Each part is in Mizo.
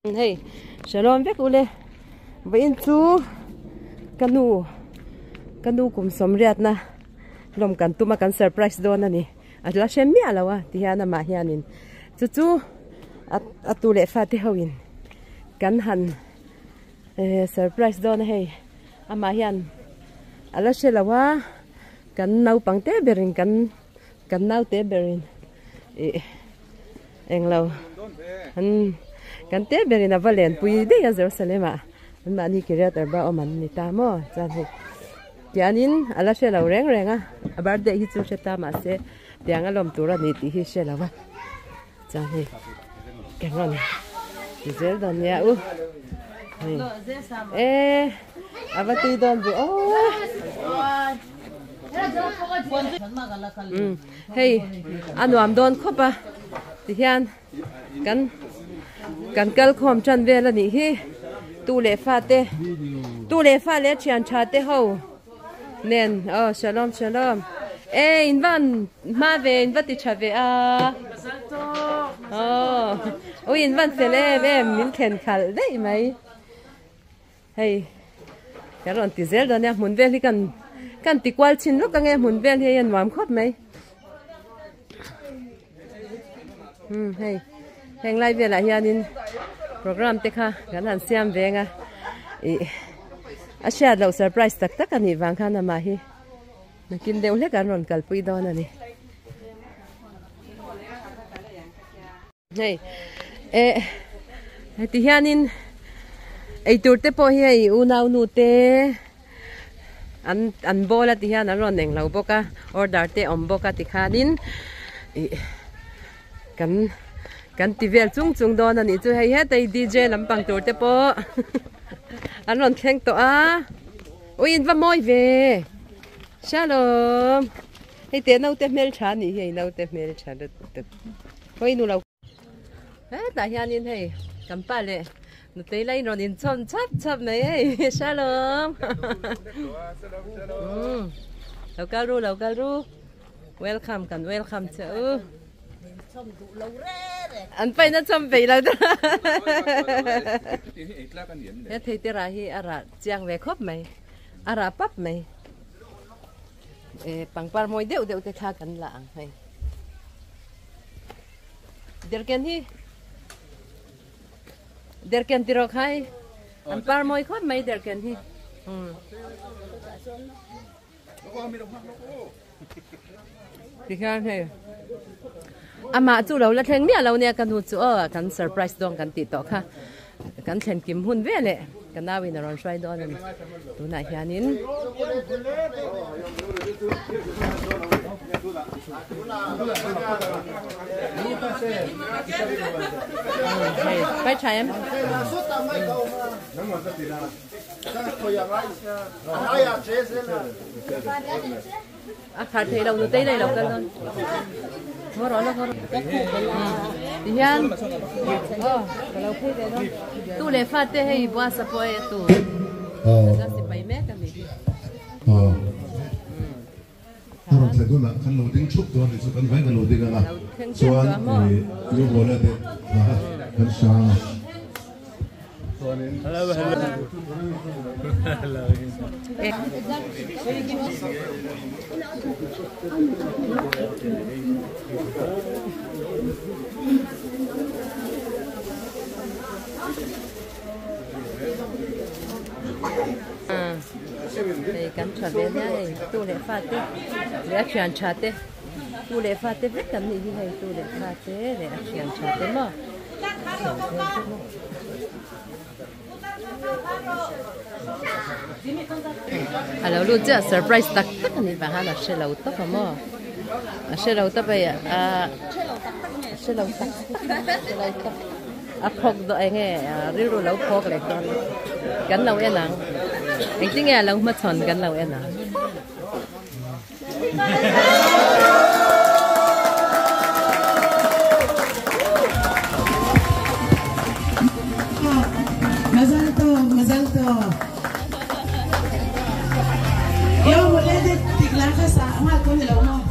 Hei Shalom vek ule vawiin chu ka nu ka nu kum sawmriatna hlawm kan tum a kan surprise dawn a ni a la hre miah lo a ti hian amah hianin chu chu a tu leh fate ho in kan han eh surprise dawn a hei amah hian a la hre lo a kan naupang te berin kan kan naute berin ih. Englo an kan te berin a va lenpui daih a Jerusalem ah an mahni Kiriat Arba awm an ni ta maw chuan hei tianin a la hre lo reng reng a a birthday hi chu hre ta mahse tiang a lawm tur a ni tih hi hre lo a chuan hei ka rawn ti zel dawn nia u hei e a va tui dawn ve aw Hei a nuam dawn khawp a tihian kan kan kal khawm tan vel a nih hi tu leh fa te tu leh fa leh thian tha te ho nen aw shalom shalom e in van hma ve in va ti tha ve a aw ui in van fel em em min thlen khalh daih mai. Hei kan rawn ti zel dawn nia hmun vel hi kan kan ti kual chhin lawk ange hmun vel hi hei a nuam khawp mai um hei heng lai velah hianin program te kha kan han siam veng a ih a hriat loh surprise tak tak a nih vang khan amah hi nakin deuh hlek an rawn kalpui dawn a ni. Hei eh heti hianin eitur te pawh hi hei unau nu te an an bawl a ti hian an rawn englo bawk a order te a awm bawk a tikhanin ih kan kan ti vel chung chung dawn a nih chu hei heta hi D J lampang tur te pawh an rawn thleng tawh a ui in va mawi ve shalom hei teh naute hmeltha a nih hi hei naute hmeltha lutuk. Hawi nu lo hetah hianin hei kan pa leh nutei la in rawn inchawm chhap chhap mai hei shalom umm lo kal ru lo kal ru welcome kan welcome che u an paina chawm peih lo ta he thei te rah hi a rah chiang ve khawp mai a rah pap mai. Eh pangpar mawi deuh deuh te kha kan la ang hei. Derken hi derken ti rawk hai an par mawi khawp mai derken hi. Hmm. Tikhan hei. Amah chu lo la thleng miah lo nia ka nu chu aw kan surprise dawn kan tih tawh kha kan thlen kim hun ve leh ka nau in a rawn hruai dawn a ni tunah hianin hei pai tha em A khar thei lo nutei lei lo kal dawn. Ngaw rawh la ngaw rawh. Ti hian aw ka lo phei ve dawn. Tu leh fa te hei buasa pawh hei a tu. Ka sipai mek a ni hi. A rawn thlen hunah kan lo ding thup dawn ni chu kan vai kan lo ding anga chuan i u Bawla te kan hria anga. Hei kan tha ve nia hei tu leh fa te leh a thian tha te tu leh fa te vek an nih hi hei tu leh fa te leh a thian tha te maw. A lo lut chiah surprise tak tak a nih vang hian a hre lo tawp a maw a hre lo tawp hei a hre lo tak tak a hre lo tawp a phawk dawn eng nge rilru lo phawk leh dawn kan lo en ang engtin nge a lo hmachhawn kan lo en ang. Mazal tov, mazal tov. Yom huledet tik la kha sa ngal ko ni lo maw.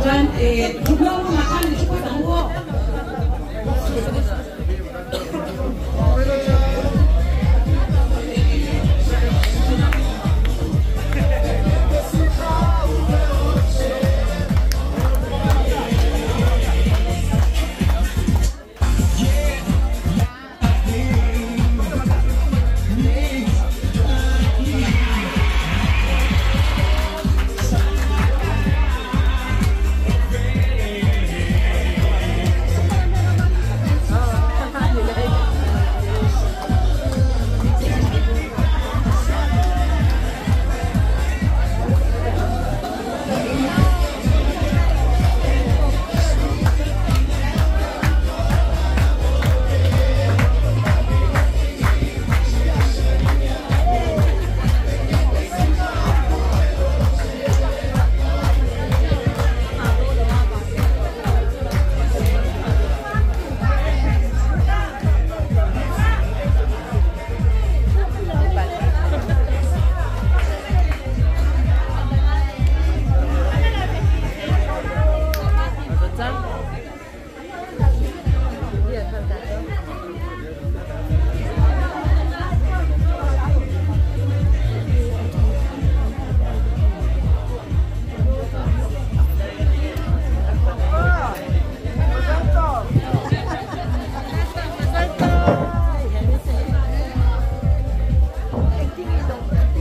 Chuan thutna room ah khan i thu phawt ang u aw.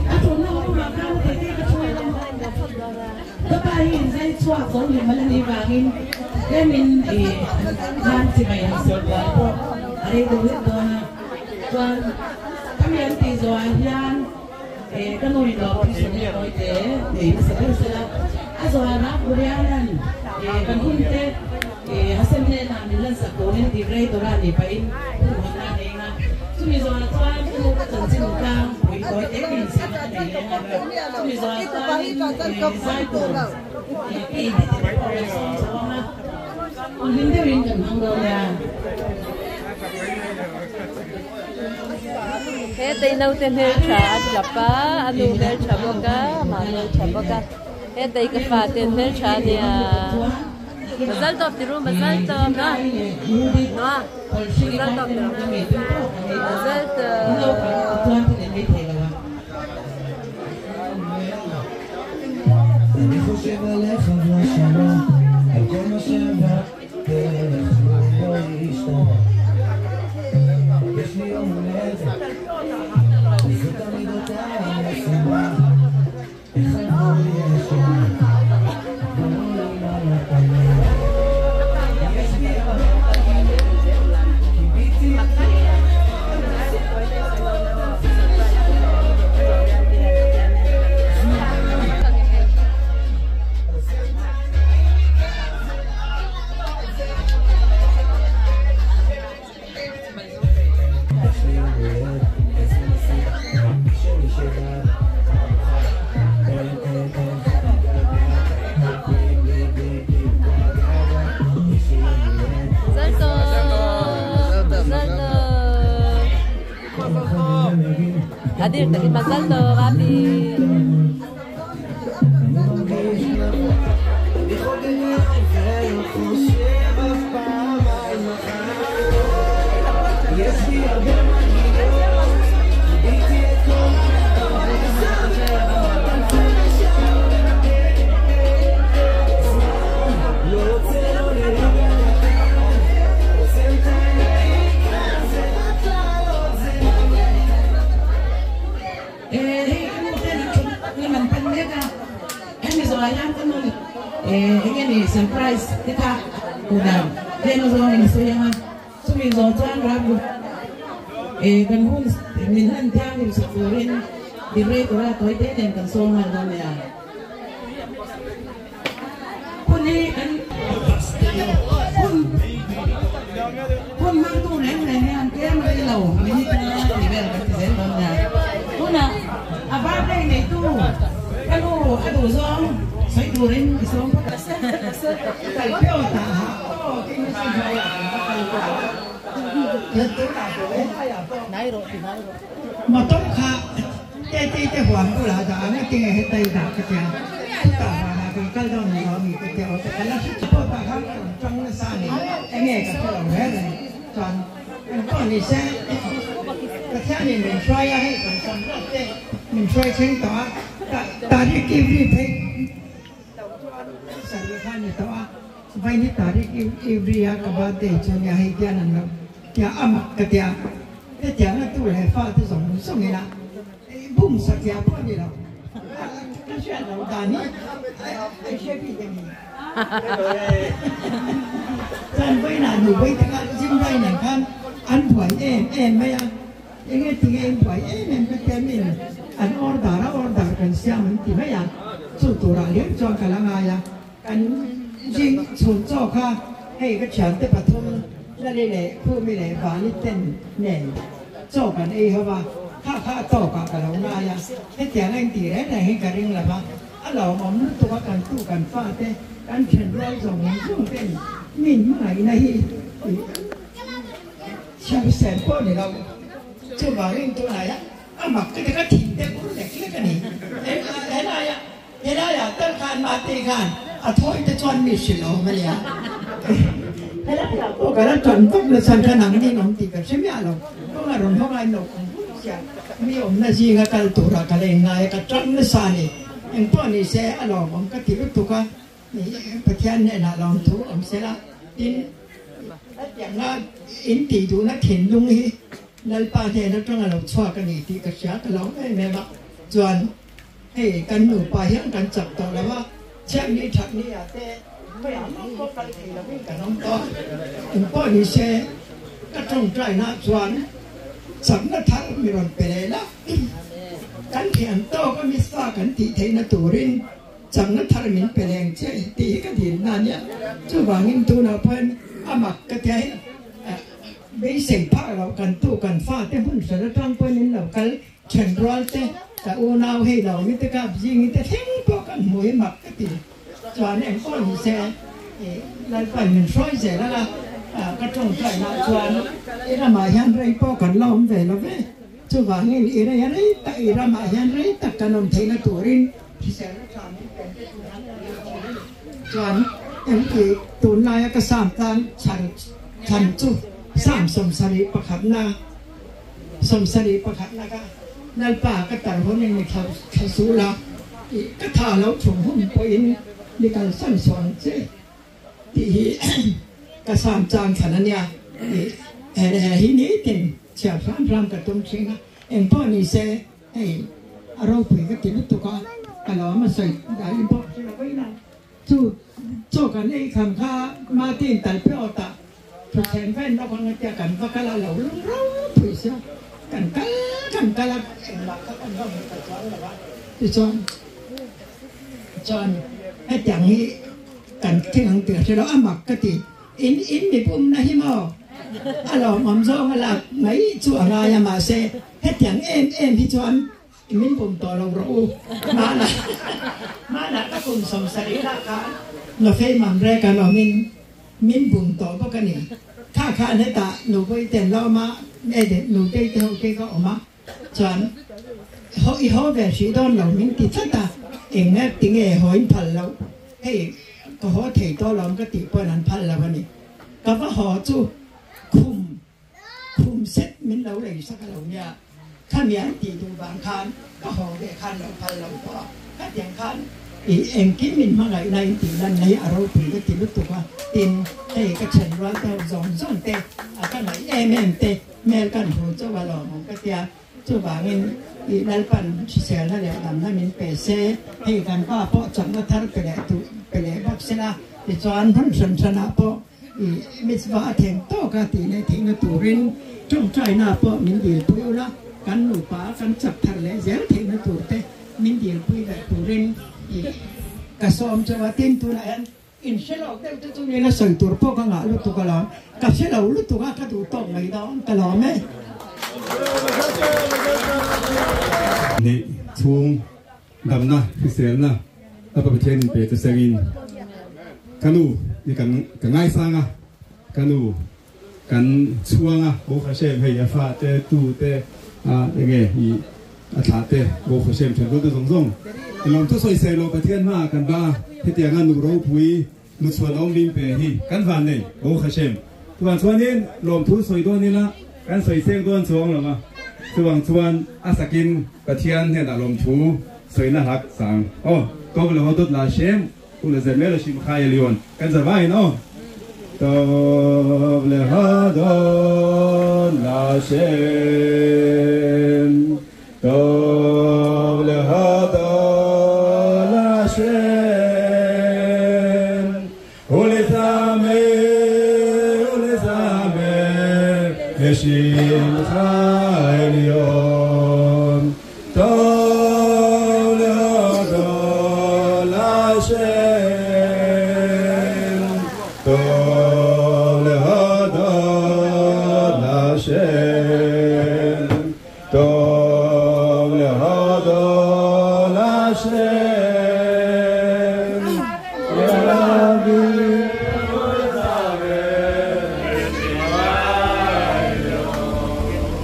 A thutna room ah khan tete ka thu ila. Ka pa hi inzai chhuak zo hlim a la nih vangin tlemin ih khan chibai han sawi buai pawh a rei deuh hlek dawn a. Chuan ka mi an tih zawhah hian ih ka nu in lo thisen leh tawi te nei nasa ber sela a zawhah Ram Kurianan ih kan hun te ih Hasem hnenah min lansak turin tih rei tura nih pahin hun hawnna a nei ang a. Chumi zawhah chuan ka nu ka chanchin tlang pui tawi te min siam a nei leh ang a. Chumi zawhah chuanin ih zai tur ih pi te te pawh kan sawm chho ang a. Hun hlim deuhin kan hmang dawn nia. He tei naute hmeltha a tap a, a nu hmeltha bawk a, amah hmeltha bawk a. He tei ka fate an hmeltha a nia. Mazal tawp ti ru mazal tawp na. Noa mazal tawp ti ru. Mazal tawp. אני חושב עליך בשנה, על כל מה שעבר, ואיך כלום לא השתנה. יש לי יום הולדת, וזו תמיד אותה המשימה. איך עברו לי השנה, ברור לי מה הפנים. יש לי הרבה מגילות, קיוויתי יש לי יום הולדת, איזה מסיבה, שמי שבא, אין, אין, אין, בלי, בלי, בלי, בלי, יש לי יום הולדת, Mazal tov. Mazal tov. אדיר, תגיד מזל טוב, אבי. אני מרגיש אני חוגג היום ולא חושב אף פעם על מחר. יש לי הרבה מנגינות, קיוויתי את כל זמן, לא עוצר לא לרגע קטן, עוצם את העיניים כאן, זה רק לעלות, זה Hei ka nu ten an thut lam an pan mek a, hemi zawhah hian ka nu eng nge ni surprise te kha duh dan tlem a zawng in sawi ang a, chumi zawh chuan ram kan hun min hlan thianghlim sak turin divrei tura tawi te nen kan sawm nghal dawn nia. Hun hi kan hun hun hmangtu reng reng hian tlem rei lo minute nga tih vel kan ti zel dawn nia. Tunah a birthday neitu ka nu a duh zawng sawi turin i sawm phawt a. Motor kha te te te huan bulah dah ang a tinge hetai dah ka tia chutah vanah kan kal dawn ni lo mi ka tia aw te ka la hre chu pawh tah khan ka rawn tang nasa a ni enge ka hre lo reng a ni chuan engpawh ni se Pathianin min hruai a hei kan sam rat te min hruai thleng tawh a Tariq Ivri phei lo chuan sarih kha a ni tawh a Vaini Tariq Ivri a ka birthday chu nia hei tian an lo tia a mak ka tia hetiang a tu leh fa te zawng zawng ila Bum satliah pawh a ni lo. Ka hriat loh dan hi a hre bik a ni. Chuan vawiinah nu vawi takah zim rai nen khan an buai em em mai a, enge tinge in buai em em ka tia min an order a, order kan siam an ti mai a, chu turah liam chuan ka la ngai a, kan zing chhun chaw kha hei ka thiante pathum Lali leh Khumi leh Vani ten nen chaw kan ei ho va, kha kha a tawkah ka lo ngai a, hetiang a intih reng reng hi ka ring lo va, a lawmawm lutuk a kan tu kan fate kan then rual zawng zawng ten min hmangaihna hi chhiarsen pawh ni lo, chuvangin tunah hian a mak ka ti ka thin te ur lek lek a ni, helaiah Helaiah tal khan Mate khan a thawi te chuan mi hrilh awm a nia. Helaiah pawh ka la tan vak na chuan ka nang nin awm tih ka hre miah lo. Kawng a rawn hawng a in lo awm hun chiah. Mi awmna zinga kal turah ka la inngai a, ka tan nasa a ni. Engpawh ni se a lawmawm ka ti lutuk a, Pathian hnenah lawmthu awm se la. Tin, hetianga in tih duhna thinlung hi Lalpa hnen atanga lo chhuak a ni tih ka hria ka lawm em em a. Chuan. Hei kan nupa hian kan chak tawh lo a, chhiatni thatni ah te hmeiah mah pawh kal thei lovin kan awm tawh. Engpawh ni se ka tawngtaina chuan chakna thar mi rawn pe leh la, kan thiam tawk a mitzvah kan tih theihna turin chakna thar min pe leng che tih hi ka dilna a nia. Chuvangin tunah pawhin a mak ka tia hi beisei phak loh kan tu kan fate hmun hran atang pawhin in lo kal Thenrual te, ka unau hei lo mi te kap zing te thleng pawh kan hmu hi mak ka ti. Chuan engpawh ni se Lalpan min hruai zel ang a, ka tawngtainah chuan i ramah hian rei pawh kan la awm ve lo ve. Chuvangin i rei a rei tak, i ramah hian rei tak kan awm theihna turin hriselna tha min pen te tur hian kan la thin a ni. Chuan engti tunlaia ka sam tlang chhan chhan chu Sam 71 na. 71 laka Lalpa ka tar hunin mi thla sul a, i ka tha lo chung hun pawhin mi kalsan suh ang che tih hi ka sam chang thlan a nia. I he hi nitin chhiar hram hram ka tum thin a, engpawh ni se hei a ropui ka ti lutuk a, ka lawm a sawi dahin pawh hre lo vaih la. Chu chaw kan ei kham kha Martin Talpeawt ah Thutthleng vel lawk ang atia kan va kal a lo lung rau phui sia kan kal kan kal a engmah kha kan va hmu ta chuang lo a tichuan chuan hetiang hi kan thing ang tih a hre lo a mak ka ti in in mi pumna hi maw a lawmawm zawng a lak mai chu a ngai a mahse hetiang em em hi chuan Min pum tawh lo rawh u. Hmanah hmanah ka kum 70 lah khan Nofei Mamre kan awmin min bum tawh bawk a ni. Kha khan hetah Nupui ten la awm a, Eden Nutei te ho te ka awm a, chuan haw i haw ve hrih dawn lo min ti tlat a, eng nge tinge haw in phal loh, hei ka haw thei tawh lo ang ka tih pawn an phal lo a ni. Ka va haw chu khum Khum set min lo lei sak a lo nia, khami an tih duh vang khan ka haw ve khan lo phal lo tawh a, khatiang khan i engkim min hmangaihna in tih lan na hi a ropui ka ti lutuk a, tin hei ka then rual te ho zawng zawng te a ka ngaih em em te hmel kan hmu chauh a lawmawm ka tia, chuvangin i Lalpan hriselna leh damna min pe se, hei kan pa pawh chawlhna thar pe leh duh pe leh bawk sela, tichuan hmun hran hranah pawh I mitzvah a theng tawk a tih leh theihna turin tawngtaina pawh min dilpui ula, kan nupa a kan chak thar leh zel theihna tur te min dilpui leh turin i ka sawm chauh a. Tin, tunah hian in hre lo deuh te chu nila sawi tur pawh ka ngah lutuk alawm, ka hre lo lutuk a ka duh tawk mai dawn ka lawm e. Neih chhung Damna, hriselna a Pathian in pe che sengin ka nu hi kan ka ngaisang a, ka nu kan chhuang a, Baruch Hashem hei a fa te, tu te, a enge i a thlah te, Baruch Hashem thenrual te zawng zawng Lawmthu sawisel lo Pathian hmaah kan va a, hetianga nu ropui nu chhuan awm min pe hi kan van nei, Baruch Hashem. Chuvang chuanin lawmthu sawi dawn ila kan sawi seng dawn chuang lo a, chuvang chuan a sakin Pathian hnenah lawmthu sawina hlak sang aw, Tov lehodot la Hashem ulezemel shimcha elyon kan za vaiin aw. Tov lehodot la Hashem. Tov lehodot la Hashem Ulezamer ulezamer leshimcha elyon Tov lehodot la Hashem Tov lehodot la Hashem Tov lehodot la Hashem Le'alavim ulezamer leshimcha elyon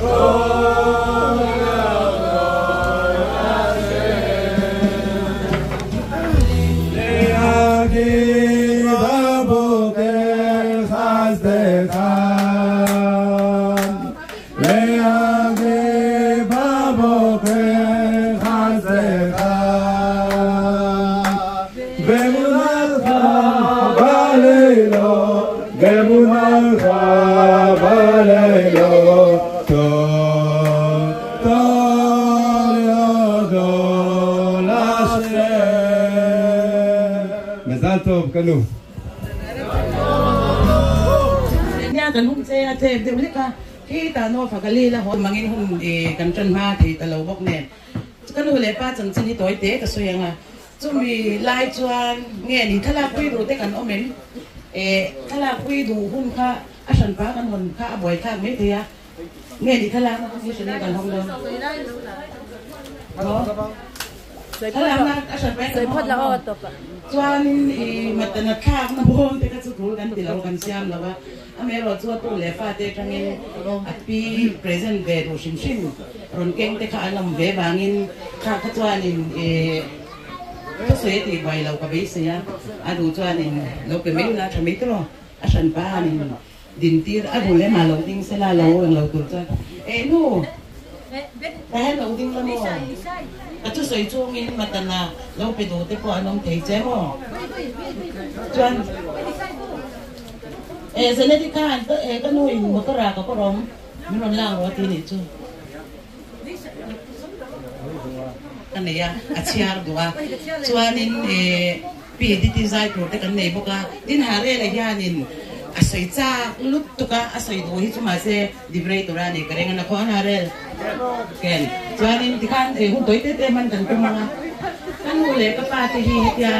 Tov lehodot la Hashem Le'agiv haboker chasdecha Le'agiv haboker chasdecha V'emunatcha baleilot V'emunatcha baleilot Tov tov lehodot la Hashem Mazal tov kanu. Nia kan hum che a chep deuh hlek a, khi ta no fa ka lil a haw mangin hun i kan tan hma thei ta lo bawk nen. Chu ka nu leh pa chanchin hi tawi te ka sawi ang a, chumi lai chuan nge ni thlalak pui duh te kan awm em? Eh thlalak pui duh hun kha a hran pa kan hawn kha a buai thlak mai thei a, nge ni thlalak na hun hi hran in kan hawng dawn? Maw? Thlalakna a hran pa in kan hawng ang maw? Chuanin i matana thlakna bawm te kha chu tul kan ti lo kan siam lo a, amaherawh chu a tu leh fate atangin a pi present ve duh hrim hrim rawn keng te kha an awm ve vangin kha kha chuanin i thusawi a tih buai lo ka beisei a, a duh chuanin lo pe mai ula tha mai tawh a hran pa anin Dintir a bul ema lo ding sela lo eng lo tur chuan eh nu ka hian lo ding la maw ka thusawi chungin matana lo pe duh te pawh an awm thei che maw chuan eh Zeneti khan eh ka nu in motor ah ka kawr awm min rawn lak rawh a ti nih chu ka nei a a chhiar duh a chuanin eh Pi Diti zai tur te kan nei bawk a, tin Harela hianin a sawi chak lut tuk a, a sawi duh hi chu mahse divrei tura a ni ka ring a, nakhaw an Harel ken chuanin tikhan hun tawi te te hman kan tum ang a, ka nu leh ka pa te hi hetia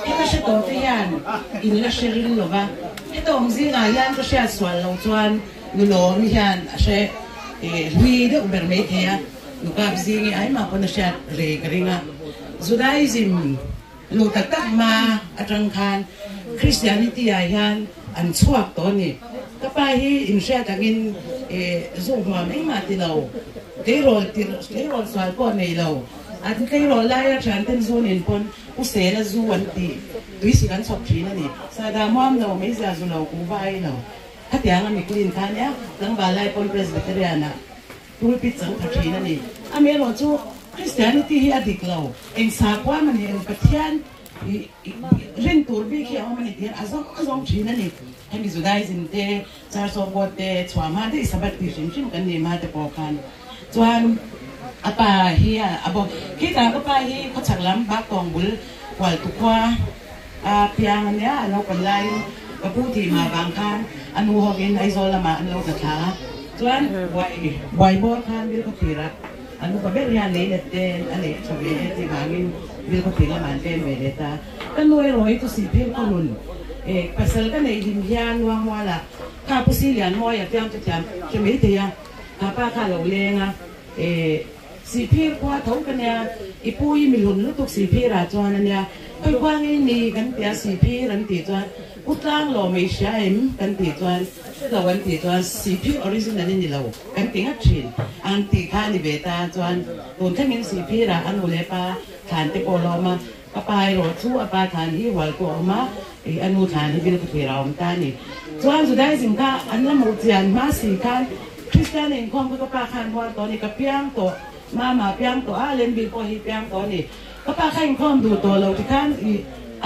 heta hre tawh te hian in la hre ril lo va, heta awm zingah hian ka hriat sual lo chuan nu lawm hian a hre hlui deuh ber maithei a. Nukap zingi ai mah pawn a hriat rei ka ring a, Judaism lu tak tak hma atang khan Christianity ah hian an chhuak tawh a ni. Ka pa hi inhriat angin zu hmuam engmah ti lo, tleirawl tirh tleirawl sual pawh nei lo, an tleirawl laia thianten zu nen pawn u sela zu an tih tuisik an chhawp thin a ni. Sahdah muam lo, meizia zu lo, kuhva ai lo. Khatiang a mi clean kha ania, tlangval lai pawn Presbyterian ah Pulpit chang tha thin a ni. Amaherawh chu Christianity hi a dik lo. Eng sakhua mah ni, eng Pathian rin tur bik hi a awm a ni tih hian a zawng a zawng thin a ni. Hemi Judaism te, Church of God te chhuah hma daih Sabbath tih hrim hrim kan nih hma te pawh khan chuan a pa hi a bo. Khitah ka pa hi khawchhak lam Baktawng bul Kualtu khua a piang a nia, a naupang laiin ka pu tih mah vang khan a nu hawkin Aizawl lamah an lo tla thla a, chuan buai buai bawr khan Bilkhawthlir ah an upa ber hian lei let te a neih tha ve e tih vangin Bilkhawthlir lamah an pem ve leh ta. Ka nu erawh hi chu Sihphir ka run e, pasal ka neih hlim hian Luangmualah kha Pu Silianmawia fiam chu thiam hre mai thei a, kha pa kha a lo leng a e. Sihphir khua tho ka nia, i pu i mihlun lutuk Sihphirah chuan a nia, khawi khua ngei ni kan ti a Sihphir an tih chuan Pu Tlang lo mai hria em kan tih chuan hre lo an tih chuan Sihphir original i ni lo kan ti ngat thin ang tih kha a ni ve ta chuan tun thlengin Sihphir ah a nu leh pa thlan te pawh a la awm a, ka pa erawh chu a pa thlan hi hual pawh a awm a, ih a nu thlan hi Bilkhawthlir a awm ta a ni. Chuan Judaism kha an la hmuh chian hma si khan Kristian inkhawm kha ka pa khan hual tawh a ni, ka piang tawh Mama piang tawh a, Lembi pawh hi piang tawh a ni. Ka pa kha inkhawm duh tawh lo tikhan i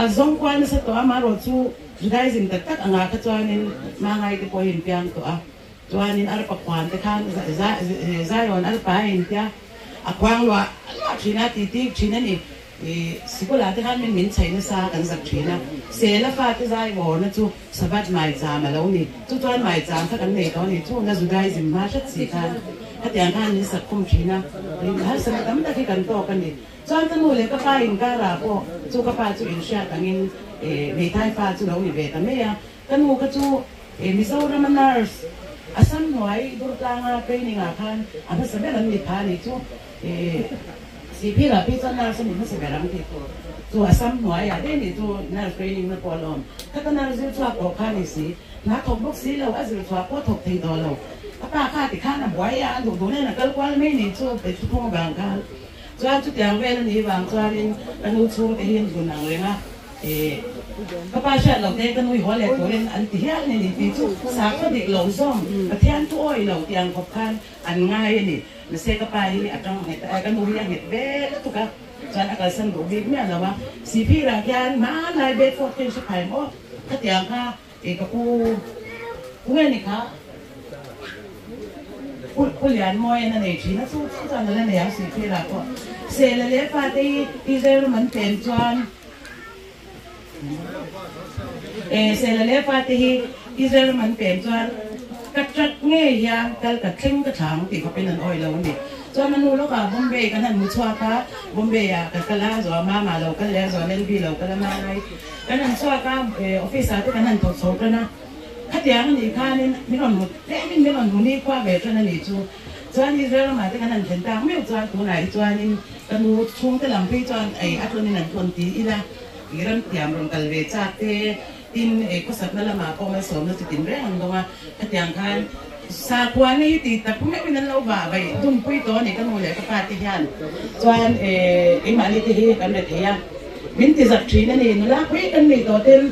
a zawng kual nasa tawh a, amaherawh chu Judaism tak tak angah kha chuanin Mangai te pawh hi in piang tawh a, chuanin arpa khuan te khan Zion arpa a intia a khuang luah luah thin a, titi thin a ni. I sikulah te khan min min chhei nasa kan zak thin a, Sela fate zai vawrna chu Sabbath maicham a lo ni, chu chuan maicham kha kan nei tawh a ni, chuna Judaism hma hret si khan khatiang khan min sak khum thin a, harsatna tam tak hi kan tawk a ni. Chuan ka nu leh ka pa inkarah pawh chu ka pa chu inhriat angin hmeithai fa chu lo ni ve ta mai a, ka nu kha chu Mizorama nurse Assam hnuai Durtlanga training ah khan a hmasa ber an ni pha a ni chu Sihphirah phei chuan nurse a ni hmasa ber ang tih tur chu Assam hnuaiah daih a ni chu nurse training na pawh a la awm. Kha ka nurse zir chhuak tawh kha a ni si, hna thawk bawk si lo, a zir chhuah pawh thawk thei tawh lo. Ka pa kha tikhan a buai a, a duh duh nen a kal kual mai ni chu thuthlung avang khan. Chuan chutiang vel a nih vang chuanin ka nu chhungte hi an vun ang reng a, ih ka pa hriat loh te ka nui haw leh turin an ti hial ni ni tih chu sakhaw dik lo zawng Pathian thu awih lo tih ang khawp khan an ngai a ni. Mahse ka pa hi a tang nghet a, ka nu hi a nghet ve lutuk a, chuan a kalsan duh bik miah lo a. Sihphirah khian hmanlai Bedford kha in hre phai maw? Khatiang kha Ih ka pu, pu nge ni kha? Pu pu Lianmawian a nei thin a, chu chu chuan a la nei ang Sihphirah pawh. Sela leh fate hi Israel ram an pen chuan eh Sela leh fate hi Israel ram an pen chuan ka truck ngei hian kal ka thleng ka thlang tih khawpin an awih lo a ni. Chuan a nu lawkah Bombay kan han hmu chhuak a, Bombay ah ka kal a, Zoa Mama lo kal leh a, Zoa Melby lo kal a, Mangai Kan han chhuak a, office ah te kan han thawk chho tan a, khatiang a nih khanin min rawn hmu tlemin min rawn hmu nikhua ve tan a nih chu. Chuan Israel ramah te kan han thlen tak meuh chuan tunah hi chuanin ka nu chhungte lam phei chuan ei a tawnin an tawn ti ila, i ram thiam rawn kal ve chak te, tin ei khawsakna lamah pawh malsawmna chu tin reng an dawng a, khatiang khan sakhuana hi ti tak meuhin an lo vah vaih dunpui tawh a ni ka nu leh ka pa te hian chuan keimahni te hi kan re thei a. Min ti zak thin a ni. Nula pui kan nei tawh ten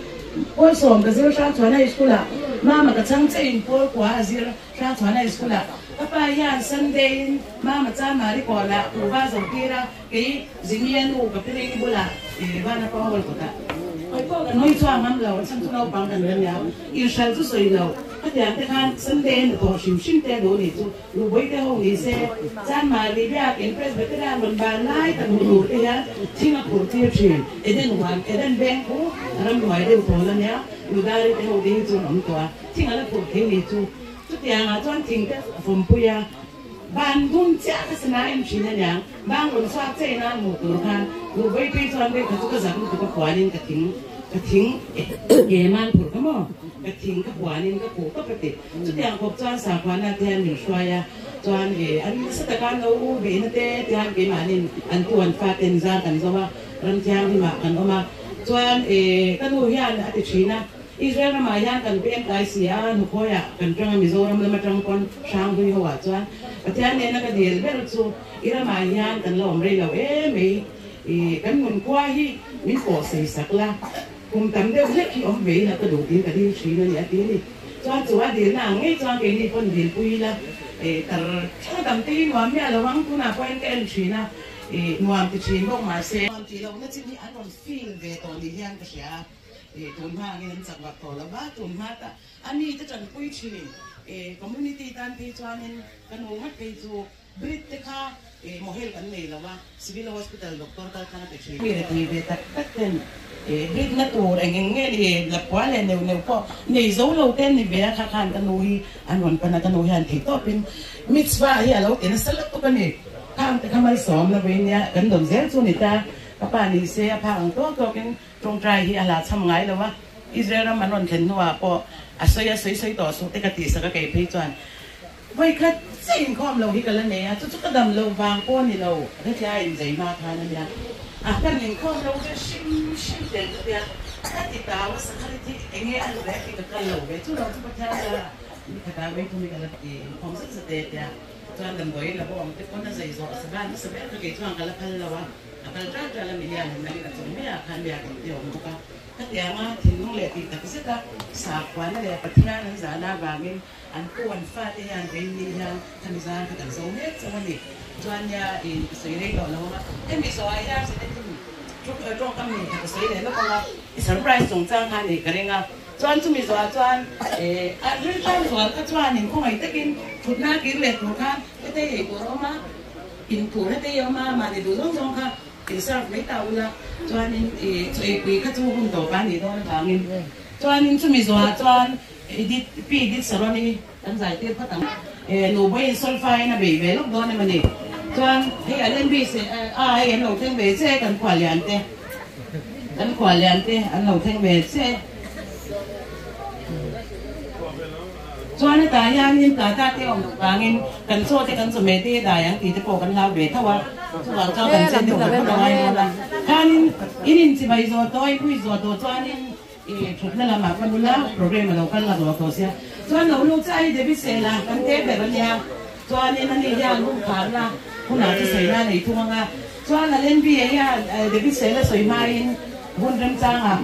Pawl sawm ka zir Hrangchhuana School ah Mama ka chhang che in Pawl kua a zir Hrangchhuana School ah ka pa hian Sunday in Mama cha Mari kawn ah kuhva zo tir a kei Jimmy a nu ka piring bulah i Vana pa hall kawtah hawi pawh kan hawi chhuak ngam lo chhan chu naupang kan la nia inhral chu sawi lo khatiang te khan Sunday a hnathawh hrim hrim te a duh ni chu Nubawi te ho ni se, Chanmari biakin Presbyterian rawn ban lai tak hmu tur te hian thing a phurh tir thin. Eden huan, Eden veng khu ramhnuai deuh tawn a nia, Nudari te ho te hi chu an awm tawh a, thing a la phurh thei ni chu. Chutiangah chuan thing te a fawmpui a, ban dum chiah ka sana em thin a niang, bang rawn chhuak che ina hmuh tur khan Nubawi phei chuan vei kha chu ka zak lutuk a puanin ka thing, ka thing ke man phurh kha maw, ka thing ka puanin ka khuh tawp a ti. Chutiang khawp chuan sakhuana te hian min hruai a, chuan ih an nasa taka an lo u bihna te te hian keimahnin an tu an fa ten zar kan zo a, ram thianghlimah kan awm a. Chuan ih ka nu hian a ti thin a, Israel ramah hian kan peng tlai si a, hnukhawiah kan tang a, Mizoram lama tang pawn Hranghlui ho ah chuan Pathian nena ka dil ber chu i ramah hian kan la awm rei lo em mai, ih kan nunkhua hi min pawh sei sak la. Kum tam deuh hlek hi awm ve ila ka duh tiin ka dil thin a ni a ti a ni. Chuan chu a dilna ang ngei chuan keini pawn dilpui ila ih tar thla dam te hi nuam miah lo ang tunah pawhin ka en thin a ih nuam ti thin bawk mahse nuam tih lohna chin hi an rawn feel ve tawh ni hian ka hria a ih tun hma angin an chak vak tawh lo va tun hma ta a mi te tanpui thin ih community tan phei chuanin ka nu ngat phei chu Brit te kha ih mohel kan nei lo a, Civil Hospital doctor kal khan a ti thin. Mi rethei ve tak tak ten ih brit na tur eng eng nge ni lapua leh neuh neuh pawh nei zo lo te an ni ve a, kha khan ka nu hi an rawn pan a, ka nu hian theih tawpin mitzvah hi a lo ti nasa lutuk a ni. Khang te kha malsawm na vawi nia kan dawn zel chu ni ta, ka pa ni se a phak ang tawk tawkin tawngtai hi a la chham ngai lo a, Israel ram an rawn thlen hnuah pawh a sawi a sawi sawi tawh suh te ka tihsak a kei phei chuan Vawikhat chiah inkhawm lo hi ka la nei a, chu chu ka dam loh vang pawh a ni lo, hetlai inzei hma khan a nia. A kan inkhawm lo ve hrim hrim tel chu tia ka ti tau a, Sakhari thi Enge a lu leh ka kal lo ve chu lo chu Pathian a ni khat a vei thum i ka la ti inkhawm zet zet e tia chuan damdawiin la bawk ang te pawn a zei zawh sa ban nasa ber kha kei chuan ka la phal lo a, a kal ṭal ṭal a mi hian han nalin a chung mai ah khan biak in te a awm bawk a. Khatianga thinlung leh tih tak zeta sakhuana leh Pathian an zahna avangin an pu an fate hian veini hian khami zar kha kan zo mek chauh a ni. Chuan nia i sawi rei tawh lo ang a, hemi zawhah hian Senate-in tawngkam nei kha ka sawi leh lawk ang a, i surprise chungchang kha a nih ka ring a. Chuan chumi zawhah chuan a rilṭam zual kha chuanin khawngaih takin thutna kir leh tur khan hetei ei tur a awm a, in tur hetei a awm a, mahni duh zawng zawng kha In serve mai ta ula, chuanin i chaw eipui kha chu hun tawp a nih dawn avangin chuanin chumi zawhah chuan Edith, Pi Edith Saroni kan zai tir phawt ang. E, nu Bawiin solfa-in a bei ve lawk dawn em a ni. Chuan hei Allen Beach a hei an lo thleng ve che kan khua lian te, kan khua lian te an lo thleng ve che. Chuan hetah hianin Tata te awm loh vangin kan chaw te kan chawhmeh te dai ang tih te pawh kan hlau ve tho a, chuvang chuan kan chen deuh vat vat a ngai dawn a. Khanin in inchibai zawh tawh, in hui zawh tawh chuanin i thutna lamah ka nula program a lo kal la zawh tawh sia. Chuan lo lut chiah hi David Sela kan te ber a nia, chuanin ani hian hun kharna hunah chu sawina a nei thung ang a. Chuan Allenby hian David Sela sawi hmain hun remchangah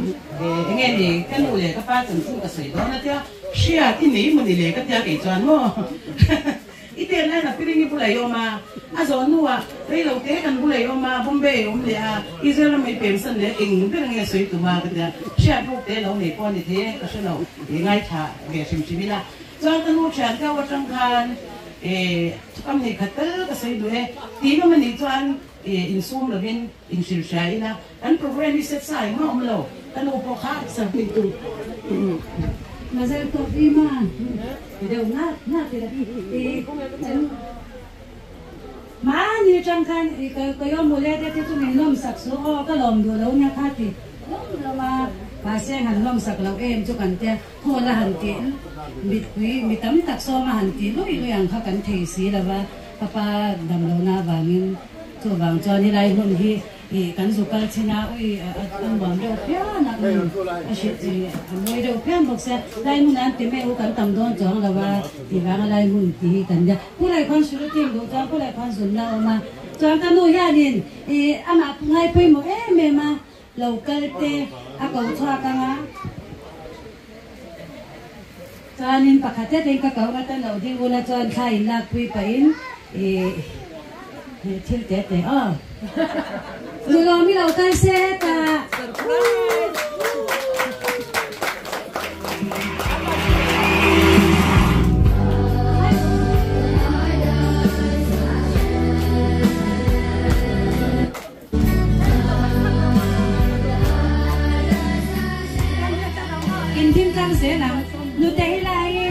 eng nge ni ka nu leh ka pa chanchin ka sawi dawn a tia. Hriat i nei maw ni le ka tia kei chuan maw i tet lai na piring i bulai awm a, a zawh hnuah rei lo te kan bulai awm a, Bombay awm leh a, Israel ram i pem san leh eng ber nge sawi tum a ka tia, hriat ruk te lo nei pawh a ni thei e ka hre lo i ngaithla ve hrim hrim ila chuan ka nu thian deuh atang khan e thukam nei khat tal ka sawi duh e tih nawm a nih chuan e insum lovin inhrilhhria ila Kan program hi set sa engmah awm lo, ka nu pawh kha serhnih tur. Mazel tawp i ma deuh ngak ngak ila i mahni tang khan i ka yawm mawle te te chu min lawm sak su aw ka lawm duh lo nia kha ti lawm lawm a mahse han lawm sak loh em chu kan tia khawl a han tih mitpui mi tam tak sawm a han tih lui lui ang kha kan thei si lova ka pa dam lohna avangin chuvang chuan helai hmun hi Ih kan zu kal chin a, ui a nuam deuh phian a, umm a hrilh chi a mawi deuh phian bawk sia, lai hmun an ti mai u kan tam dawn chuang lo a tih vanga lai hmun tih hi kan nia. Pu Laikhuan Shruti in duh chuan Pu Laikhuan zunna a awm a, chuan ka nu hianin ih amah ngai pawimawh em em a, lo kal te a ko chhuak ang a, chuanin pakhat zetin ka ko atan lo ding ula chuan thla in lakpui pahin ih thil te te aw. Nulawm i lo kal se hetah. In ding tlang zel ang. Nute hi lai e.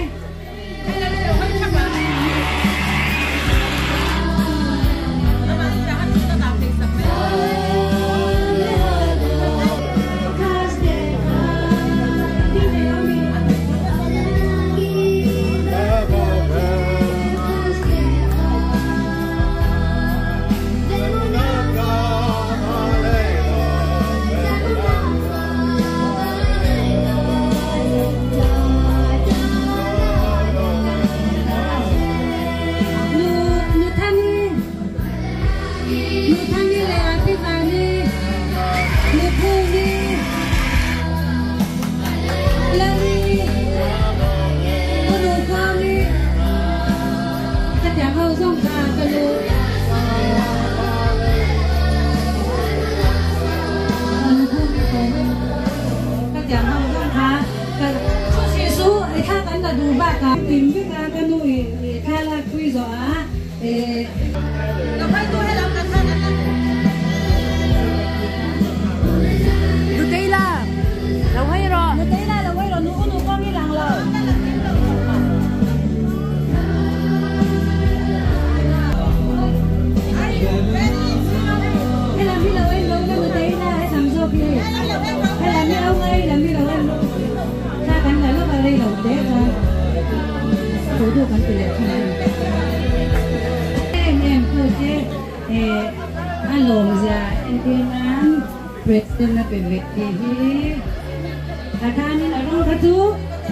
A khanin a rawng kha chu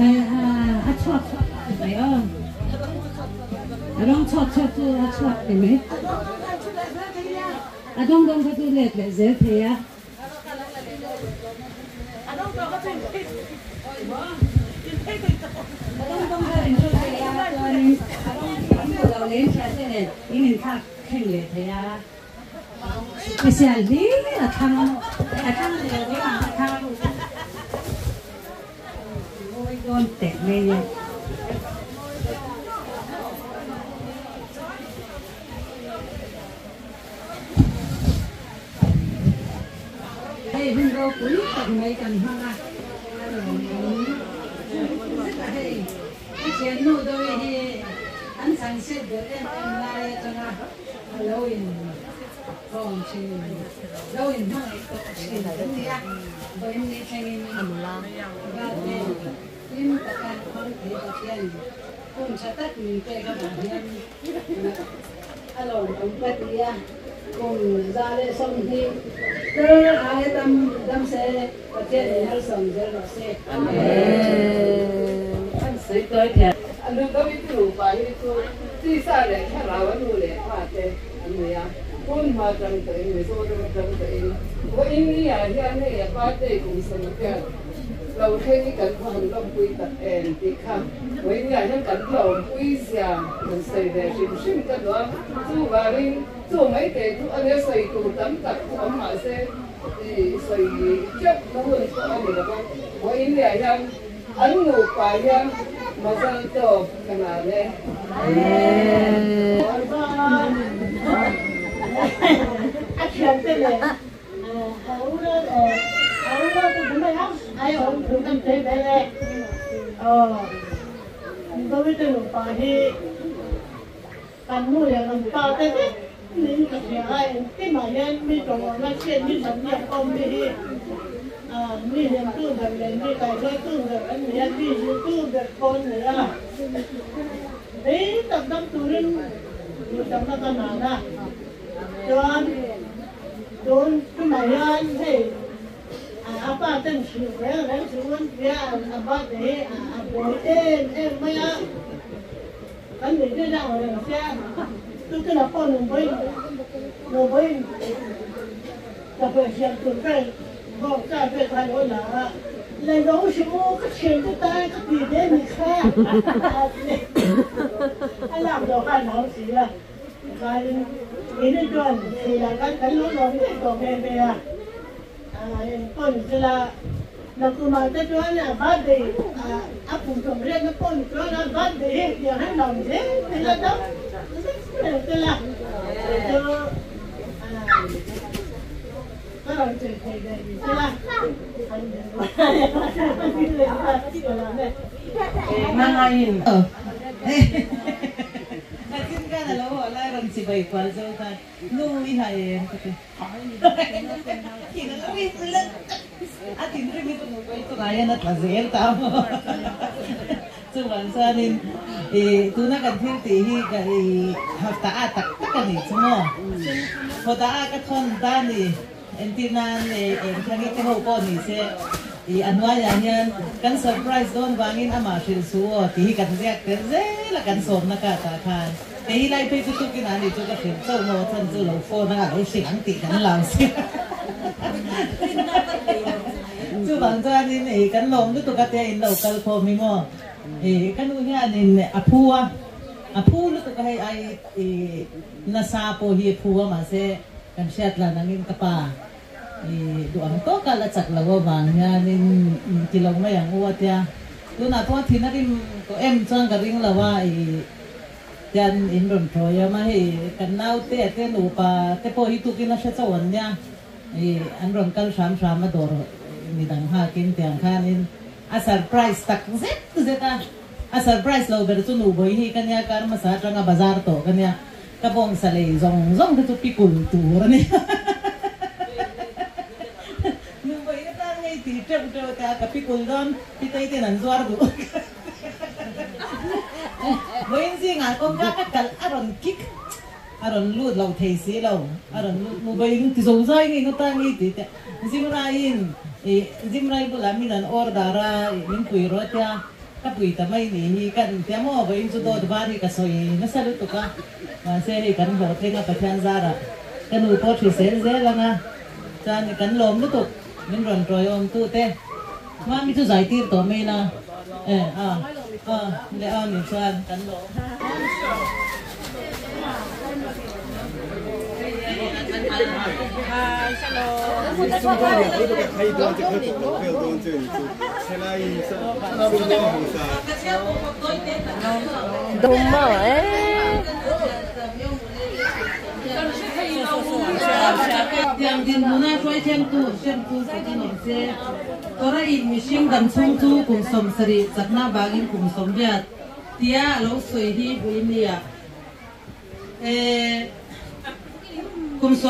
a chhuak chhuak ti mai aw. A rawng chhuak chhuak chu a chhuak ti mai. A dawng dawng kha chu let leh zel thei a. A dawng dawng kha in hru thei a, chuanin a rawng an duh loh leh in thiante nen in inthlak thleng leh thei a. Special hlir a thlang a thlang ni lo keimah a thlang mawi dawn teh mai nia. Hei hun ropui tak mai kan hmang a, a lawmawm zet a hei. Ka thiannu Dawi hi an chhangchhiat ber em em lai atanga a lo in tawng thin, lo in hmangaih tawh thin an ni a, vawiin ni thlengin birthday hlim taka hmang thei Pathian hun tha tak min pek avang hian a lawmawm ka ti a, kum 120 tel aia tam dam se Pathian in malsawm zel rawh se. Amen. An sawi tawi thiam. A nu deuh i nupa hi chu tisa leh thlarau a nu leh pa te an ni a, hun hma tang tawhin Mizoram atang tawhin vawiin ni ah hian hei a birthday kum sawmriat lo thleng hi kan va han lawmpui tak em tih kha vawiin ni ah hian kan lawmpui zia han sawi ve hrim hrim ka duh a, chuvangin chu mai te chu a nia sawi tur tam tak chu awm mahse i sawi teuh na hun pawh a ni lo va, vawiin ni ah hian An nupa hian Mazal tawp ka nan e. A thiante leh a unau te bul mai a ai awm thu kan sawi ve e. Aw Dawite nupa hi kan nu leh kan pa te vek niin ka hria a, engtin-ah hian mi tawngawrna chhiat mi chhan biak awm mi hi mi hnemtu ber leh mi kaihruaitu ber an ni a, mi zirtu ber pawh an ni a. Rei tak dam turin duhsakna ka nan a, chuan tun tumah hian hei a pa ten hrilh reng reng suh an tia a birthday hi a buai em em mai a. Kan nuih te zang reng sia, chu chu la pawh nungbawiin nungbawiin ka hmeh siam tur vel bawk cha vel kha lo la a, le lo hrim u ka thian te tan ka ti ve ni kha a lak lo khan hau si a, tikhain keini chuan thei lah khan kan lo lawm ngei tawh nghe nghe a. Engpawn sela nakumah te chuan a birthday a kum 80 na pawh ni chuan a birthday hi tiang hian lawm zel thei la dam zet reng sela chu ka rawn chei thei ve ni sela Hmangain. Kachin khan a lo haw lai rawn chibai kual zo khan nu i hai em ka ti. A thinrim hi chu nupui chungah hian a tla zel ta maw? Chuvang chuanin ih tuna kan thil tih hi ka ih hafta ah tak tak a nih chu maw? Hawta ah ka thawn ta a ni. Entir nan ih eng thlangi te ho pawh ni se ih a hnuaiah hian kan surprise dawn vangin amah hrilh suh aw tih hi kan ziak tel zel a kan sawmna ka tah khan. Kei hi lai phei chu tukin a ni chu ka hrilh chauh maw chhan chu lo phone a lo hrilh ang tih kan lau sia. Chuvang chuanin ei kan lawm lutuk a tia in lo kal khawm hi maw. Ei ka nu hianin a phu a, a phu lutuk a hei ai i nasa pawh hi a phu a mahse kan hriat lan angin ka pa i duh ang tawka la chak lo avang hianin ti lo mai ang u a tia. Tunah pawh a thin a rim tawh em chuan ka ring lo a i. Tian in rawn thawi a, hei kan naute a te nupa te pawh hi tukin a hre chauh an nia, ih an rawn kal hram hram a dawr midang nghakin tiang khanin a surprise tak zet zet a, a surprise lo ber chu nubawi hi ka nia kar hmasa atanga bazar tawh ka nia, ka bawngsa lei zawng zawng te chu pikul tur a nia, nubawi atan ngei tih teuh teuh te a ka pikul dawn pitei ten an zuar duh. Vawiin zingah kawngka ka kalh a rawn kik, a rawn lut lo thei si lo, a rawn lut mu vawiin ti zo zai nge nga ta nge tih te Zimraiin I zimrai bulah min an order a, min pui rawh tia ka pui ta mai ni hi ka tia maw vawiin chu dawt var hi ka sawi nasa lutuk a, mahse hei kan hlawhtling a Pathian zarah ka nu pawh hrisel zel ang a, chuan kan lawm lutuk min rawn tawiawm tu te mami chu zai tir tawh mai la e a a leh a ni chuan kan lawm. Tiang dinhmuna hruaithiamtu hriamtu sakin awm se, Torah in mihring damchhung chu kum 70 chakna vangin kum 80 tia a lo sawi hi buin nia. Kum 80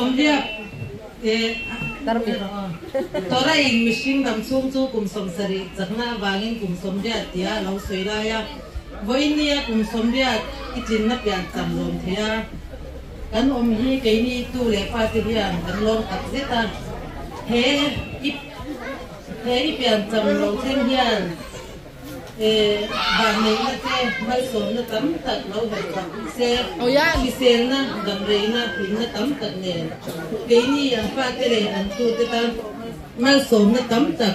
Torah in mihring damchhung chu kum 70 chakna avangin kum 80 tia a lo sawi lai a, vawiin nia kum 80 i tlinna pian cham lawm thei a. Kan awm hi keini tu leh fa te hian kan lawm tak zet a, he i he i pian cham lo thleng hian Vanneihna te malsawmna tam tak lo herh chak se, hriselna, damreina, hlimna tam tak nen keini an fate leh an tute tan pawh malsawmna tam tak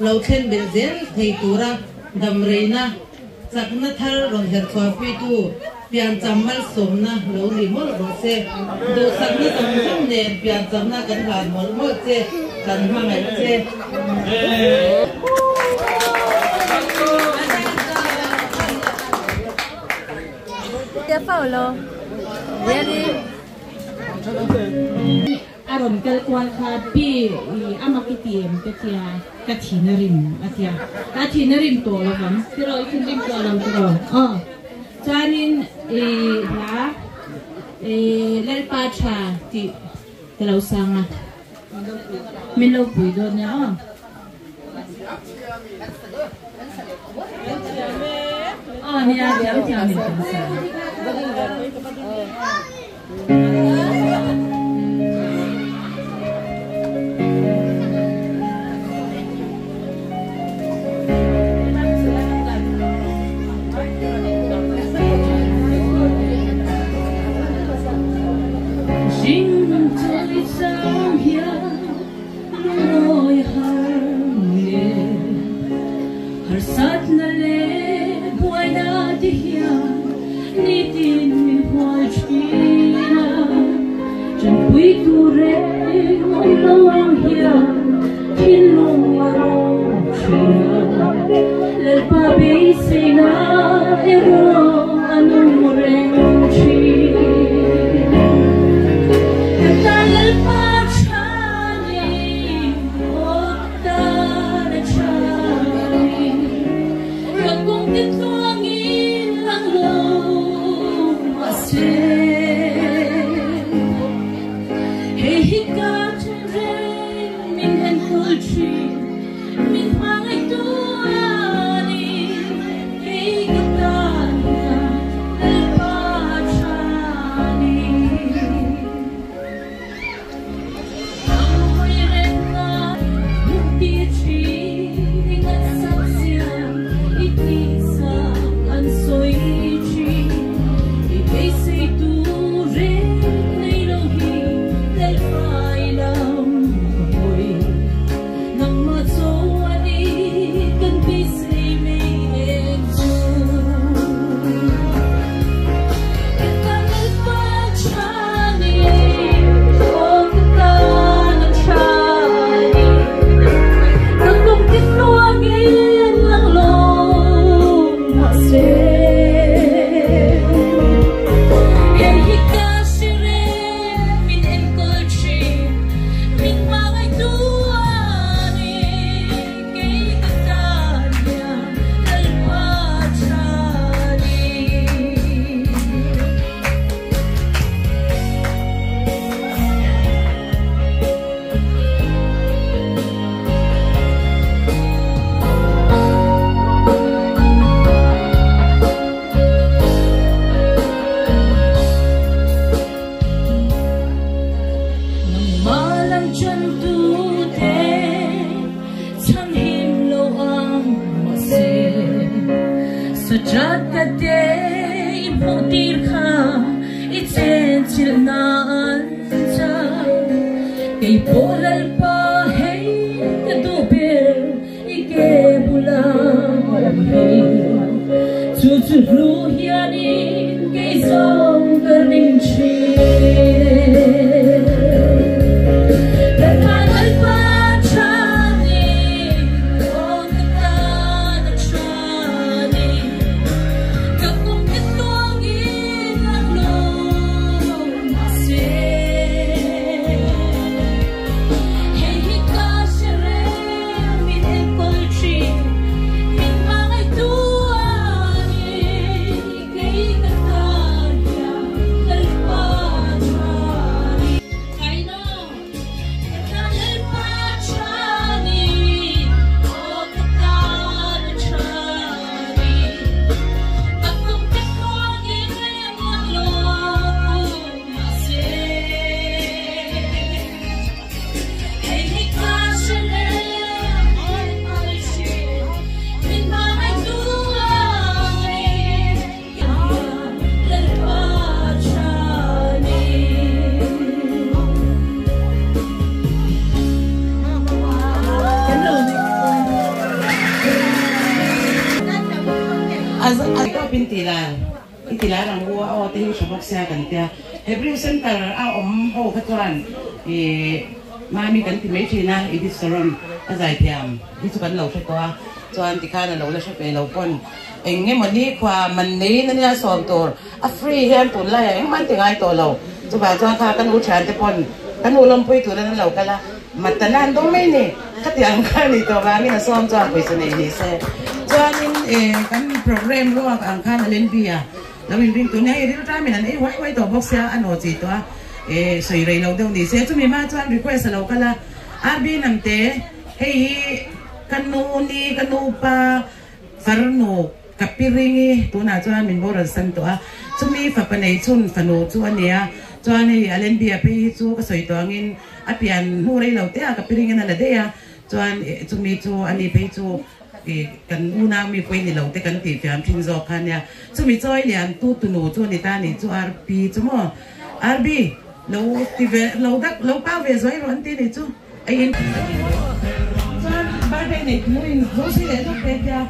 lo thlen belh zel thei tura damreina, chakna thar rawn herh chhuahpuitu piancham malsawmna lo ni mawlh rawh se. Duhsakna zawng zawng nen pianchamna kan hlan mawlh mawlh che, kan hmangaih che. A rawn kal kual kha pi i a mak i ti em ka tia ka thin a rim a tia a thin a rim tawh lovang tiraw i thin rim tawh lo tiraw aw chuanin i hla i Lalpa tha tih ka lo sang a min lo pui dawn nia aw. Aw nia thiam thiam in kan sa. Sajadah i hmuh tir kha i chenchilh na an chang. Kei pawh Lalpa hei ka duh ber i ke bula awm hi. Chu chu hlu hianin kei zawng ka ring thin e. Ka tan Lalpa tha ni, aw ka tan a tha ni. Ka kum te tluangin a hlawm mahse. Hei hi ka hre reng min enkawl thin, min hmangaihtu a ni. Kei ka tan hian Lalpa tha ni. Kaino, ka tan Lalpa tha ni, aw ka tan a tha ni. Ka kum te tluangin lang lo mahse. Hei hi ka hre reng enkawl thin, min hmangaihtu a ni. Lalpa tha ni. Tawpin ti lan i ti lan ang u a aw te hi hre bawk sia kan tia Hebrew Center a awm ho kha chuan i mami kan ti mai thin a Edith Saron a zaithiam hi chu kan lo hre tawh a chuan tikhan a lo la hre ve lo pawn Eng nge maw ni khua man neiin a nia sawm tur a free hian tunlaiah engmah an ti ngai tawh lo. Chuvang chuan kha ka nu thiante pawn ka nu lawmpui tur an lo kal a, matana an dawng mai ni. Khatiang kha ni tawh vangin a sawm chuan pawisa nei ni se. Chuanin kan program ruak ang khan a len bia lo inring tur nia hei rilṭamin an ei huai huai tawh bawk sia a naw chi tawh a sawi rei lo deuh ni se. Chumi hma chuan request a lo kal a, RB Namte hei hi ka nu ni ka nupa Farnu ka pi ring i tunah chuan min boral san tawh a, chumi fapa nei chhun fanu chu a nia. Chuan hei a Lenbia phei hi chu ka sawi tawh angin a pian hnu rei lo te a ka pi ringin a la daih a, chuan chumi chu a ni phei chu kan unau mi pawi ni lo te kan tih fiam thin zawk kha a nia. Chumi chawi lian tu tunu chu a ni ta ni chu RP chu maw? RB lo ti ve lo dak lo pau ve zuai rawh an ti ni chu. Chuan birthday nei turin zo si leh lawk te tia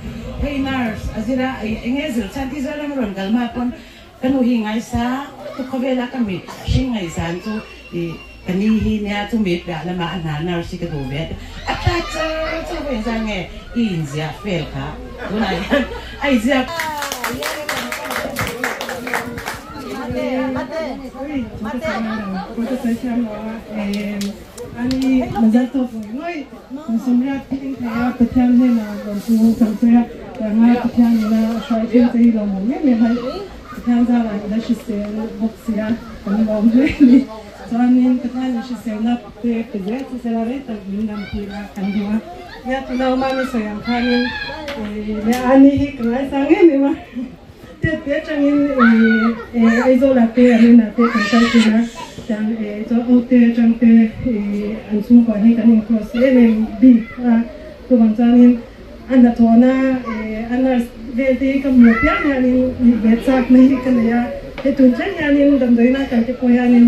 hei nurse a zir a eng nge zir chuan Israel ram a rawn kal hma pawn ka nu hi ngaisa chu khawvela ka mi hring ngaihsan chu i ka ni hi nia chu mi piah lamah a hna nurse hi ka duh ve a tia a tha char char pawh inzar nge i inziah fel kha tunah hian a inziak. Ani Mazal tawp ngawih ngawih kum sawmriat tling thei a Pathian hnenah rawn chu kan sawi a, tianga Pathian ina a hruai thin che hi lawmawm em em hai Pathian zarah ila hrisel bawk si a kan lawm hle a ni. Chuanin Pathian in hriselna te pe zel che sela rei tak min dam tir a kan duh a. Nia tuna awma mi sawi ang khanin leh ani hi ka ngaisang em em a. Tet te atangin Aizawl ah te an inah te kan kal thin a, tiang chuan O te atang te an chhungkua hi kan in cross em em bik a, chuvang chuanin a hnathawhna a nurse vel te hi ka hmuh piang hianin nih ve chak na hi ka nei a, hei tun thleng hianin damdawiina kal te pawh hianin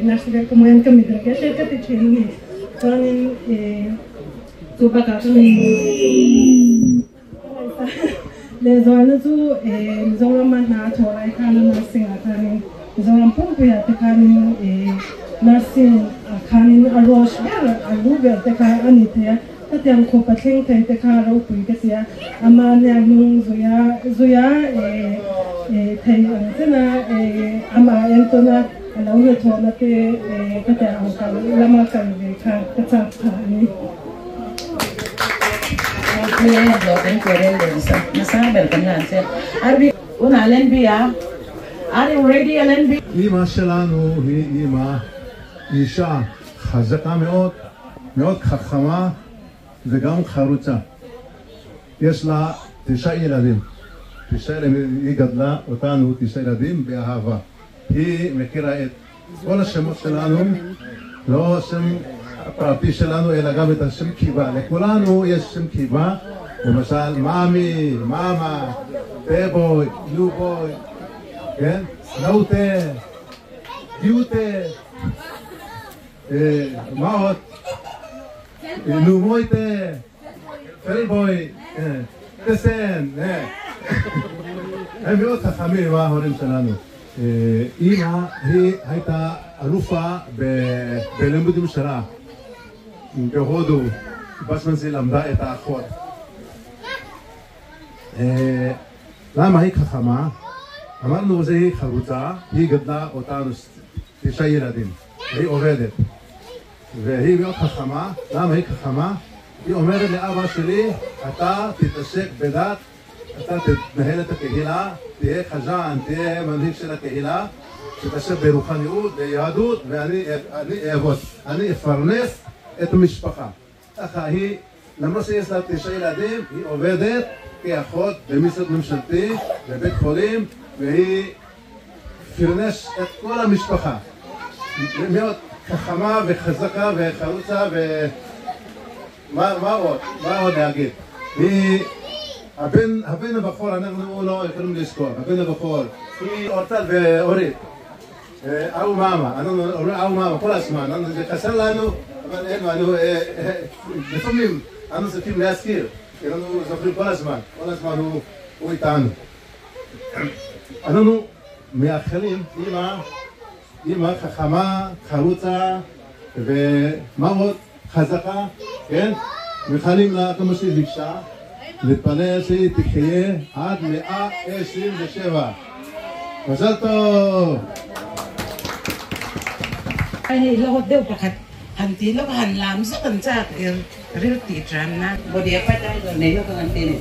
nurse vel ka hmuh hian ka mit rek rek ka ti thin a ni, chuanin chu bakah ka mi. Lehzualna chu Mizorama hna a thawh lai khan a nursing ah khanin Mizoram pumpuiah te khanin nursing ah khanin a rush ber a lu ber te kha a ni thei a, khatiang khawp a thleng thei te kha ropui ka ti a, ama hniak hnung zuia zuia thei ang chena amah entawn a a lo hnathawhna te khatiang ang kal lama kal ve kha ka chak phah a ni. אמא שלנו היא אמא, אישה חזקה מאוד, מאוד חכמה וגם חרוצה. יש לה תשעה ילדים, תשעה ילדים, היא גדלה אותנו, תשעה ילדים, באהבה. היא מכירה את כל השמות שלנו, לא השם הפרטי שלנו, אלא גם את השם קיבה. לכולנו יש שם קיבה, למשל, מאמי, מאמה, טבוי, לובוי, כן? נאוטה, דיוטה, מה עוד? נומויטה, פלבוי, טסן, הם מאוד חכמים, ההורים שלנו. אימא היא הייתה אלופה בלימודים שלה בהודו, בזמן זה למדה את האחות. למה היא חכמה? אמרנו זה היא חרוצה, היא גדלה אותנו 9 ילדים, היא עובדת. והיא מאוד חכמה, למה היא חכמה? היא אומרת לאבא שלי, אתה תתעסק בדת, אתה תנהל את הקהילה, תהיה חזן, תהיה מנהיג של הקהילה, תתעסק ברוחניות, ביהדות, ואני אעבוד, אני אפרנס את המשפחה. ככה היא, למרות שיש לה 9 ילדים, היא עובדת כאחות במשרד ממשלתי, בבית חולים, והיא פרנס את כל המשפחה. מאוד חכמה וחזקה וחרוצה ו... מה עוד? מה עוד להגיד? היא... הבן הבכור, אנחנו לא יכולים לזכור, הבן הבכור, היא אורטל ואורית, אהו מאמה, אנחנו אומרים אהו מאמה כל הזמן, זה חסר לנו, אבל אין, לפעמים אנחנו צריכים להזכיר, כי אנחנו זוכרים כל הזמן, כל הזמן הוא איתנו. אנחנו מאחלים אמא חכמה, חרוצה ומה עוד? חזקה, כן? מאחלים לה כמו שהיא ביקשה, להתפלל שהיא תחיה עד 127. מזל טוב! Hei lo deuh pakhat han ti lo han lam zet an chak ril tih tram na body a pai dai nei lo kang an ti ni.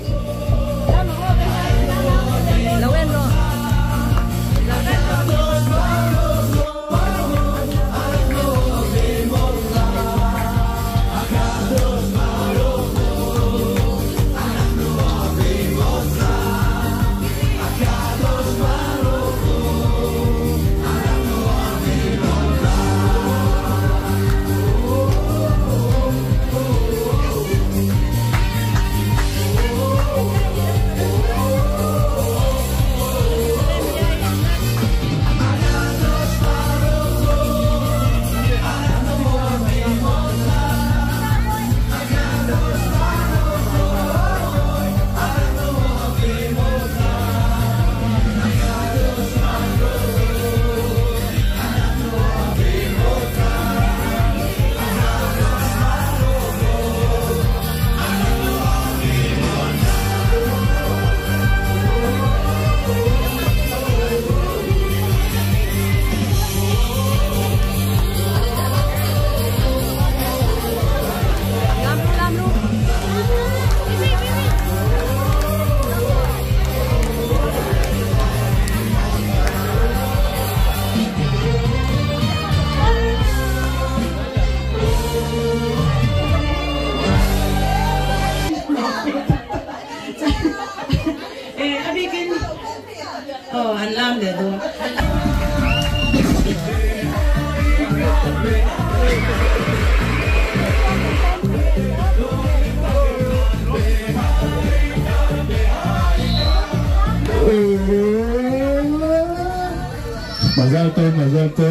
מזל טוב, מזל טוב.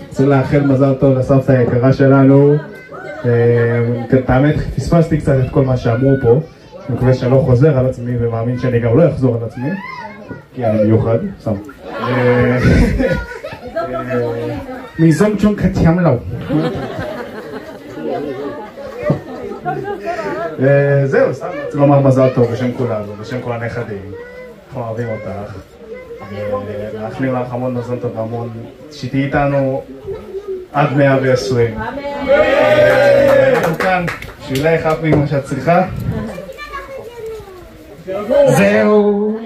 רוצה לאחל מזל טוב לסבתא היקרה שלנו. את האמת, פספסתי קצת את כל מה שאמרו פה. אני מקווה שאני לא חוזר על עצמי ומאמין שאני גם לא אחזור על עצמי, כי אני מיוחד, סתם. מזונג צ'ונג קטיאם לאו. זהו, סתם רוצה לומר מזל טוב בשם כולנו, בשם כל הנכדים. אנחנו אוהבים אותך. מאחלים לך המון מזל טוב והמון שתהיי איתנו עד 120. אנחנו כאן, בשבילך, אף ממה שאת צריכה. זהו.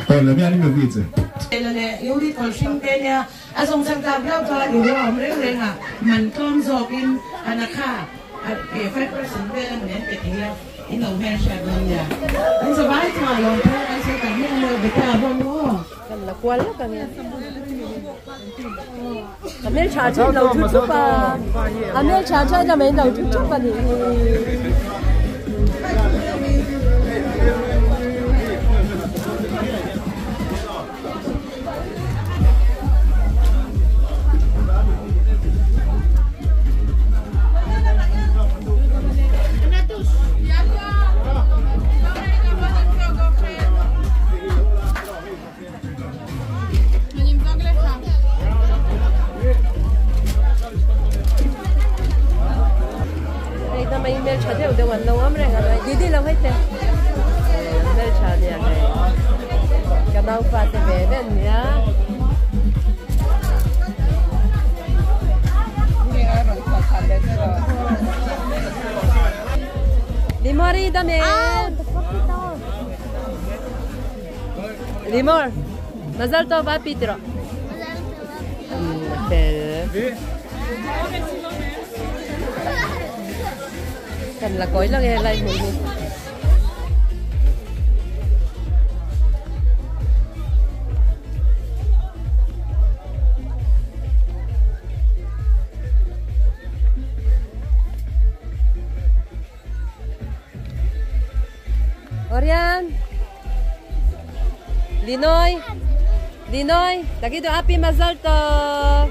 טוב, למי אני מביא את זה? La cual lo cambié. A hmeltha tha in lo thu thup a, a hmeltha tha in lamah in lo thu thup a nih hi. Hei ta mai hmel tha deuh deuh an lo awm reng a Didi lo hei te hmel tha nia hei ka naupa te ve ve an nia. Limori dame. Limor, mazal tov a pi tiro. Fel. Kan la kawi lang e lai hmun hi. Orian. Linoy. Linoy, תגידו אפי מזל טוב.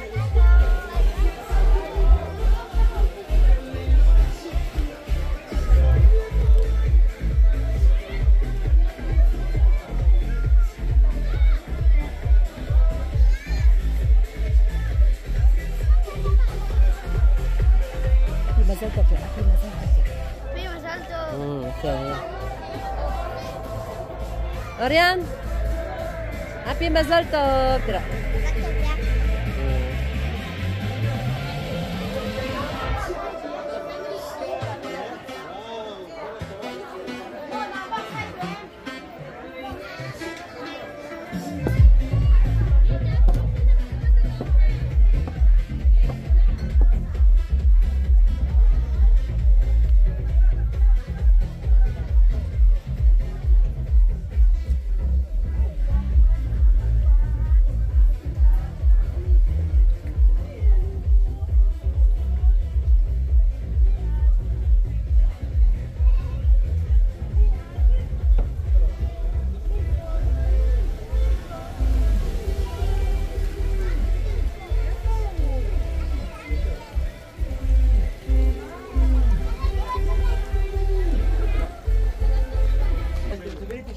מזל טוב, אפי מזל טוב. אפי מזל טוב. אוריאן, אפי מזל טוב. תראה.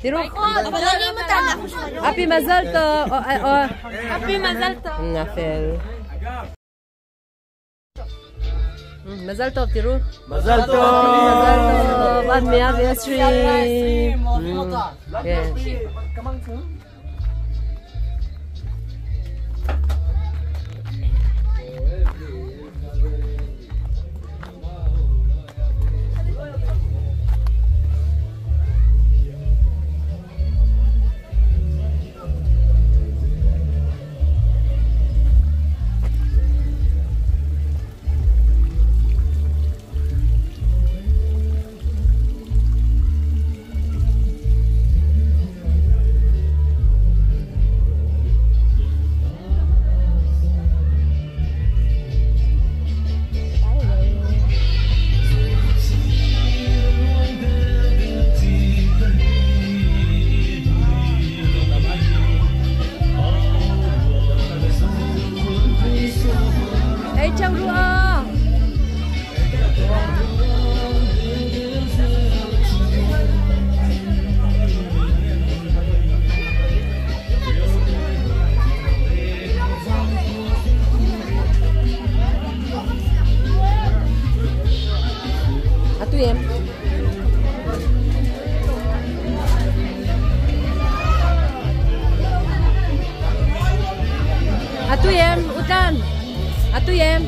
תראו. אפי מזל טוב. אפי מזל טוב. נפל. מזל טוב, תראו. מזל טוב. מזל טוב, עד 120. אוהבים אותך. כן. Atuyem, utan. Atuyem.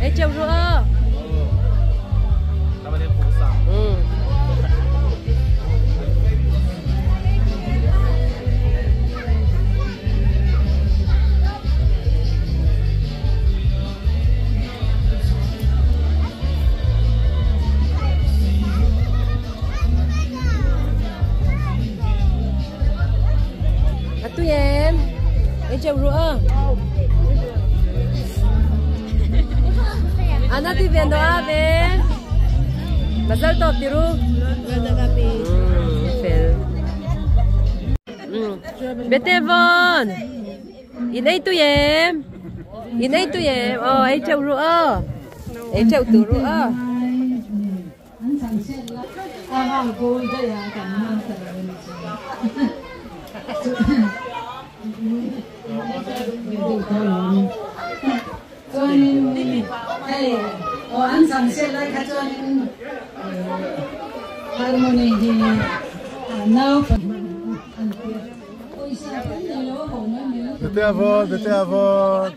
哎，叫住啊！嗯。啊，对耶，哎，叫住啊！ Ana ti viendo ave. Mazal tov tiru. Fel. Betevon. Inay tu yem. Inay tu yem. Oh, ai chau ru o. Ai chau tu ru o. בתי אבות, בתי אבות.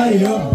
Ayo.